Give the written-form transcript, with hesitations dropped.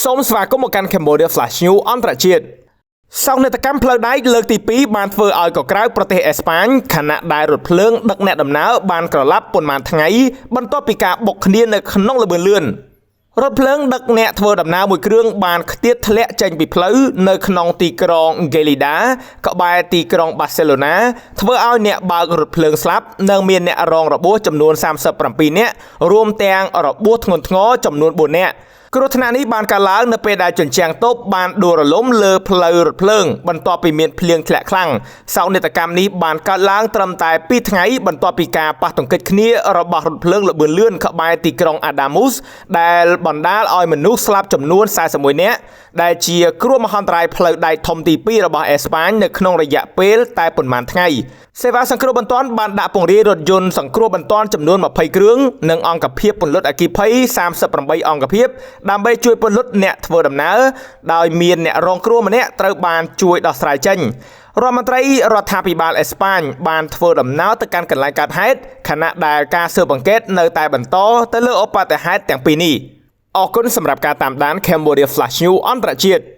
សូមស្វាគមន៍មកកាន់ Cambodia Flash News អន្តរជាតិសោកនាដកម្មផ្លូវដែកលើកទី2បានធ្វើឲ្យកក្រើកប្រទេសអេស្ប៉ាញខណៈដែលរថភ្លើងដឹកអ្នកដំណើរបានក្រឡាប់ប៉ុន្មានថ្ងៃបន្ទាប់ពីការបុកគ្នានៅក្នុងល្បឿនលឿនរថភ្លើងដឹកអ្នកធ្វើដំណើរមួយគ្រឿងបានខ្ទាតធ្លាក់ចេញពីផ្លូវនៅក្នុងទីក្រុងហ្គេលីដាក្បែរទីក្រុងបាសេឡូណាធ្វើឲ្យអ្នកបើករថភ្លើងស្លាប់និងមានអ្នករងរបួសចំនួន37នាក់រួមទាំងរបួសធ្ងន់ធ្ងរចំនួន4នាក់ គ្រោះថ្នាក់នេះបានកើតឡើងនៅពេលដែលជញ្ជាំងតូបបានដួលរលំលើផ្លូវរថភ្លើងបន្ទាប់ពីមានភ្លៀងធ្លាក់ខ្លាំងសោកនាដកម្មនេះបានកើតឡើងត្រឹមតែ2ថ្ងៃបន្ទាប់ពីការប៉ះទង្គិចគ្នារបស់រថភ្លើងល្បឿនលឿនក្បែរទីក្រុងអាដាមូសដែលបណ្ដាលឲ្យមនុស្សស្លាប់ចំនួន41នាក់ដែលជាគ្រោះមហន្តរាយផ្លូវដែកធំទី2របស់អេស្ប៉ាញនៅក្នុងរយៈពេលតែប៉ុន្មានថ្ងៃសេវាសង្គ្រោះបន្ទាន់បានដាក់ពង្រាយរថយន្តសង្គ្រោះបន្ទាន់ចំនួន20គ្រឿងនិងអង្គភាពពន្លត់អគ្គិភ័យ38អង្គភាពដើម្បីជួយពន្លត់អ្នកធ្វើដំណើរដោយមានអ្នករងគ្រោះម្នាក់ត្រូវបានជួយដោះស្រាយចេញរដ្ឋមន្ត្រីរដ្ឋាភិបាលអេស្ប៉ាញបានធ្វើដំណើរទៅកាន់កន្លែងកើតហេតុខណៈដែលការស៊ើបអង្កេតនៅតែបន្តទៅលើឧបទ្ទហេតុទាំងពីរនេះអរគុណសម្រាប់ការតាមដាន Cambodia Flash News អន្តរជាតិ។